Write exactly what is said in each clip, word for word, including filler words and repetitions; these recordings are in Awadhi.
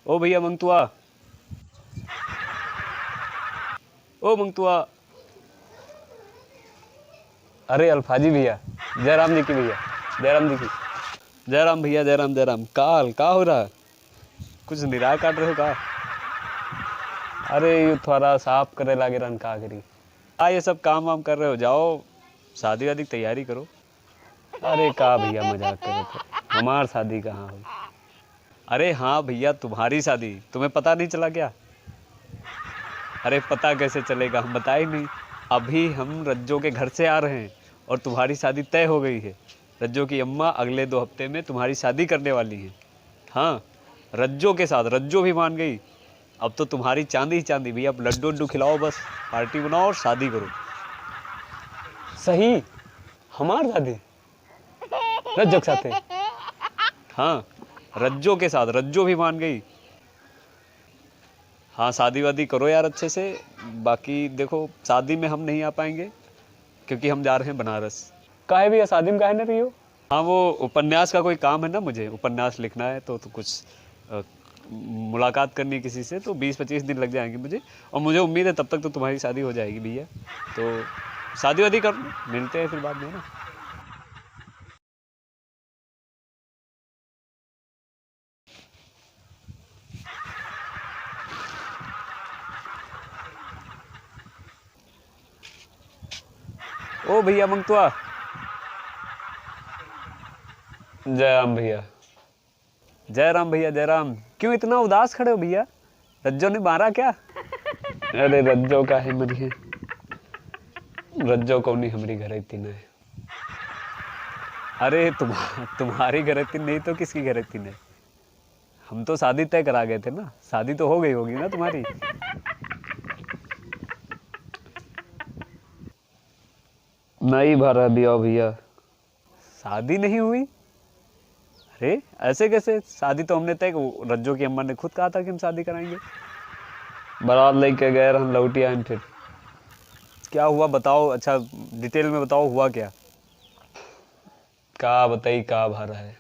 ओ भैया मंगतुआ, ओ मंगतुआ। अरे अल्फाजी भैया, जयराम जी की भैया, जयराम जी की। जयराम भैया, जयराम, जयराम। काल का हो रहा है? कुछ निराय काट रहे हो का? अरे, यू थोड़ा साफ करे लागे रहन, का करी? आ, ये सब काम वाम कर रहे हो, जाओ शादी वादी की तैयारी करो। अरे का भैया, मजाक कर रहे थे, हमार शादी कहाँ हुई? अरे हाँ भैया, तुम्हारी शादी, तुम्हें पता नहीं चला क्या? अरे पता कैसे चलेगा, हम बताए नहीं। अभी हम रज्जो के घर से आ रहे हैं और तुम्हारी शादी तय हो गई है। रज्जो की अम्मा अगले दो हफ्ते में तुम्हारी शादी करने वाली हैं। हाँ, रज्जो के साथ, रज्जो भी मान गई। अब तो तुम्हारी चांदी ही चांदी भैया, अब लड्डू उड्डू खिलाओ बस, पार्टी बनाओ और शादी करो। सही, हमार शादी? रज्जो के साथे? हाँ, रज्जो के साथ, रज्जो भी मान गई। हाँ, शादी वादी करो यार अच्छे से, बाकी देखो शादी में हम नहीं आ पाएंगे क्योंकि हम जा रहे हैं बनारस। काहे भैया, शादी में काहे ना रही हो? हाँ, वो उपन्यास का कोई काम है ना मुझे, उपन्यास लिखना है तो, तो कुछ, अ, मुलाकात करनी है किसी से, तो बीस पच्चीस दिन लग जाएंगे मुझे। और मुझे उम्मीद है तब तक तो तुम्हारी शादी हो जाएगी भैया। तो शादी वादी कर लो, मिलते हैं फिर बाद में ना। ओ भैया मंगतुआ। जय राम भैया। जय राम भैया, जय राम। क्यों इतना उदास खड़े हो भैया? रज्जो ने मारा क्या? अरे रज्जो काहे मरिहैं? रज्जो कौनी हमरी घरैतिन है। अरे तुम, तुम्हारी घरैतिन नहीं तो किसकी घरैतिन है? हम तो शादी तय करा गए थे ना, शादी तो हो गई होगी ना तुम्हारी? नहीं भा रहा बिया भैया। शादी नहीं हुई? अरे, ऐसे कैसे? शादी तो हमने तय, वो रज्जो की अम्मा ने खुद कहा था कि हम शादी कराएंगे। बारात लेके गए रहन, लौटी आए फिर। क्या हुआ बताओ, अच्छा detail में बताओ, हुआ क्या? का बताई, का भा रहा है?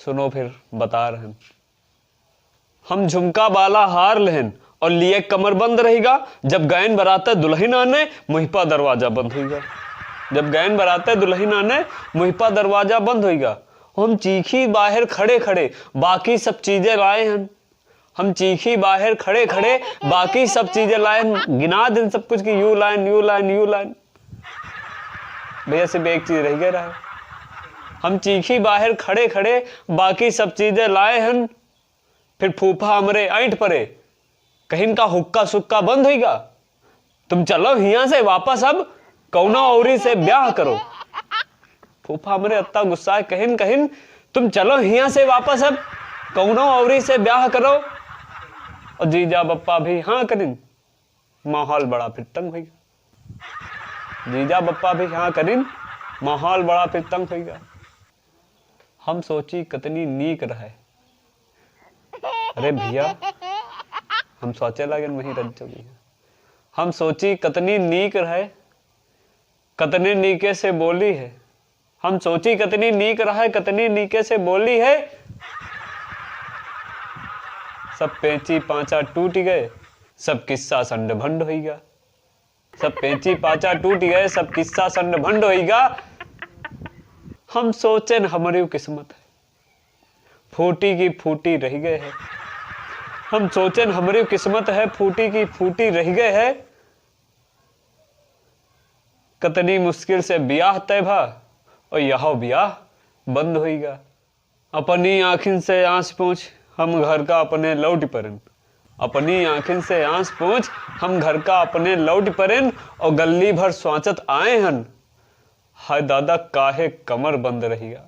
सुनो फिर बता रहन। हम झुमका बाला हार लेहन और लिए कमरबंद रहिगा। जब गयन बराते दुलहिन आने, मुहिपा दरवाजा बंद होइगा। जब गयन बराते दुलहिन आने, मुहिपा दरवाजा बंद होइगा। हम चीखी बाहेर खड़े खड़े, बाकी सब चीजें लाए हन। हम चीखी बाहेर खड़े खड़े, बाकी सब चीजें लाए हन। गिना दिन सब कुछ की यू लाइन, यू लाइन, यू लाइन। भैया सिर्फ एक चीज रह गया रहा। हम चीखी बाहेर खड़े खड़े, बाकी सब चीजें लाए हन। फिर फूफा हमरे ऐंठ परे, कहिन का हुक्का सुक्का बंद होइगा? तुम चलो हियां से वापस, अब कौनो औरी से ब्याह करो। फूफा हमरे अत्ता गुस्सा है, कहिन, कहिन, तुम चलो हियां से वापस, अब कौनो औरी से ब्याह करो। और जीजा बप्पा भी हाँ करिन। माहौल बड़ा फिर तंग होइगा। जीजा बप्पा भी हाँ करिन, माहौल बड़ा फिर तंग होइगा। हम सोची कतनी नीक रहे। अरे भैया, हम सोचे लागेन वहीं रज्जो भैया। हम सोची कतनी नीक रहे, कतने नीके से बोली है। हम सोची कतनी नीक रहे, कतनी नीके से बोली है। सब पेंची पांचा टूट गए, सब किस्सा संड भंड होइगा। सब पेंची पांचा टूट गए, सब किस्सा संड भंड होइगा। हम सोचेन हमरी किस्मत है, फूटी की फूटी रह गए है। हम सोचेन हमरी किस्मत है, फूटी की फूटी रह गए है। कतनी मुश्किल से बियाह तय भा और यहो बियाह बंद होइगा। अपनी आँखिन से आँस पोंछ हम घर का अपने लौटि परेन। अपनी आँखिन से आँस पोंछ हम घर का अपने लौटि परेन और गल्ली भर स्वाचत आए हन। हाय दादा, काहे कमर बंद रहिगा,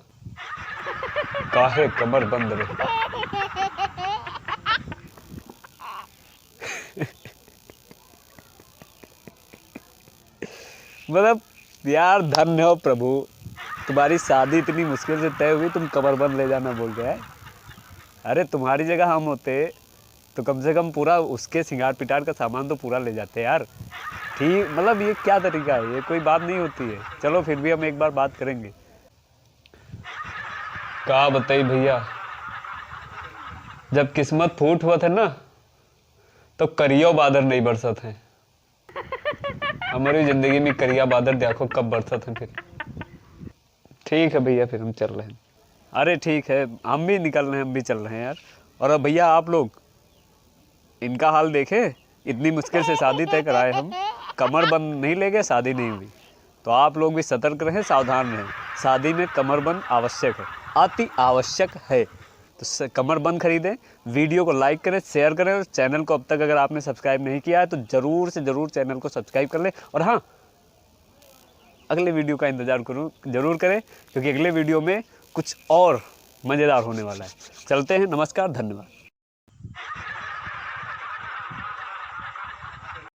काहे कमर बंद रहिगा। मतलब, यार, धन्य हो प्रभु, तुम्हारी शादी इतनी मुश्किल से तय हुई, तुम कमरबंद ले जाना बोल रहे हैं। अरे, तुम्हारी जगह हम होते तो कम से कम पूरा उसके सिंगार पिटार का सामान तो पूरा ले जाते यार। ठीक, मतलब, ये क्या तरीका है? ये कोई बात नहीं होती है। चलो, फिर भी हम एक बार बात करेंगे। का बताई भइया, जब किस्मत फूट होत है ना, तो करियो बादर नहीं बरसत है। हमरी जिंदगी में करिया बादर देखो कब बरसत है फिर। ठीक है भइया, फिर हम चल रहे हैं। अरे ठीक है, हम भी निकल रहे हैं, हम भी चल रहे हैं यार। और अब भइया आप लोग इनका हाल देखे, इतनी मुश्किल से शादी तय कराए हम, कमर बंद नहीं लेके शादी नहीं हुई। तो आप लोग भी सतर्क रहें, सावधान रहें। शादी में कमर बंद आवश्यक है, अति आवश्यक है। तो स-, कमर बंद खरीदें, वीडियो को like करें, शेयर करें और चैनल को अब तक अगर आपने सब्सक्राइब नहीं किया है तो ज़रूर से ज़रूर चैनल को सब्सक्राइब कर लें। और हाँ, अगले वीडियो का इंतज़ार करूँ, ज़रूर करें, क्योंकि अगले वीडियो में कुछ और मज़ेदार होने वाला है। चलते हैं, नमस्कार, धन्यवाद।